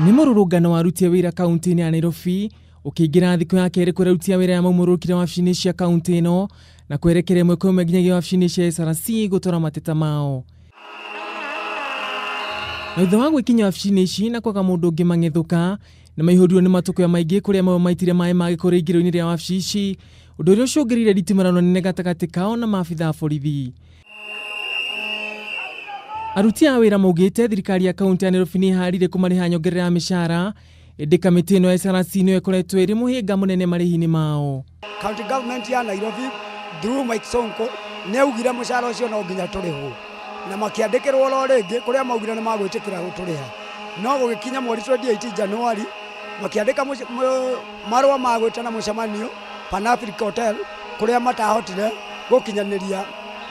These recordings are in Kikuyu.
Nĩ mũrũrũngano wa aruti a wĩra kaunti-inĩ ya Nairobi ũkĩingĩra thikũ ya kerĩ kũrĩa aruti a wĩra aya maumũrũkire wabici-inĩ cia kaunti ĩno na kwerekera ĩmwe kwa ĩmwe nginyagia wabici-inĩ cia SRC gũtwara mateta mao. Na thutha wa gwĩkinya wabici-inĩ ici na kwaga mũndũ ũngĩ mang'ethũka nĩ maihũrirwo nĩ matũkũya maingĩ kũrĩa amwe maitire maĩ ma gĩko rĩingĩro-inĩ rĩa wabici ici ũndũ ũrĩa ũcũngĩrĩire nditimũrano nene gatagatĩ kao na maabitha a borithi. Aruti a wĩra maugĩte thirikari ya kaunti ya Nairobi nĩ ĩharĩirie kũmarĩha nyongerera ya mĩcara ĩndĩ kamĩtĩ ĩno ya SRC nĩyo ĩkoretwo ĩrĩ mũhĩnga mũnene marĩhi-inĩ mao. County government ya Nairobi through Mike Sonko nĩ augire mũcara ũcio no nginya tũrĩhwo na makĩandĩkĩrwo oro rĩngĩ kũrĩa maugire nĩ magwĩtĩkĩra gũtũrĩha no gũgĩkinya mweri 28 January makĩandĩka marũa ma gwĩtana mũcemanio Pan Africa Hotel kũrĩa matahotire gũkinyanĩria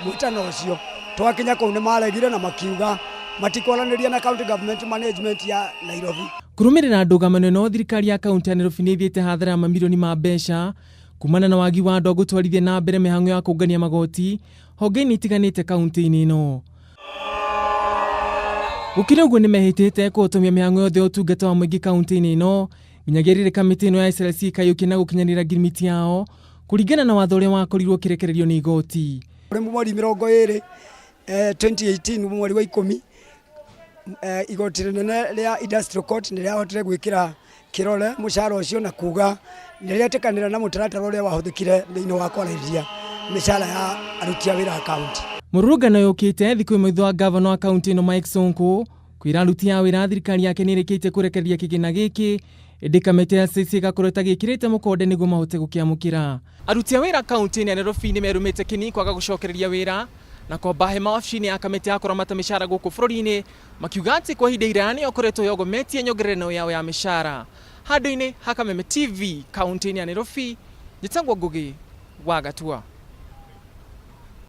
mwĩtano ũcio. Twakinya kũu nĩ maregire na makiuga matikwaranĩria na county government management ya Nairobi. Kũrũmĩrĩra ndũgamano ĩno, thirikari ya kaunti ya Nairobi nĩ ĩthiĩte hathara ya mamirioni ma mbeca kumana na wagi wa andũ a gũtwarithia na mbere mĩhang'o ya kũngania magoti honge-inĩ itiganĩte kaunti-inĩ ĩno. Gũkĩrĩ ũguo nĩ mehĩtĩte kũhotomia mĩhang'o yothe ya ũtungata wa mũingĩ kaunti-inĩ ĩno nginyagia rĩrĩ kamĩtĩ ĩno ya SRC ĩkayũkia na gũkinyanĩra ngirimiti yao kũringana na watho ũrĩa wakorirwo ũkĩrekererio nĩ igoti. Kũrĩ mweri mĩrongo ĩrĩ 2018 mweri wa ikũmi igoti rĩnene rĩa Industrial Court nĩ rĩahotire gwĩkĩra kĩrore mũcara ũcio na kuga nĩ rĩetĩkanĩra na mũtaratara ũrĩa wahũthĩkire thĩinĩ wa kwarĩrĩria mĩcara ya aruti a wĩra a kaunti. Mũrũrũngano yũkĩte thikũ ĩmwe thutha wa ngavana wa kaunti ĩno Mike Sonko kwĩra aruti a wĩra thirikari yake nĩ ĩrĩkĩtie kũrekereria kĩgĩna gĩkĩ ĩndĩ kamĩtĩ ya SAC ĩgakorwo ĩtagĩkĩrĩte mũkonde nĩguo mahote gũkĩamũkĩra. Aruti a wĩra kaunti-inĩ ya Nairobi nĩ merũmĩte kĩni kwaga gũcokereria wĩra na kwamba hema wabici-inĩ ya kamĩtĩ ya kũramata mĩcara gũkũ bũrũri-inĩ makiuga atĩ kwa ihinda iraya nĩyo ĩkoretwo yogometie nyongerera ĩno yao ya mĩcara. Handũ-inĩ ha Kameme TV kaunti-inĩ ya Nairobi, njĩtagwo Ngũgĩ wa Gatua.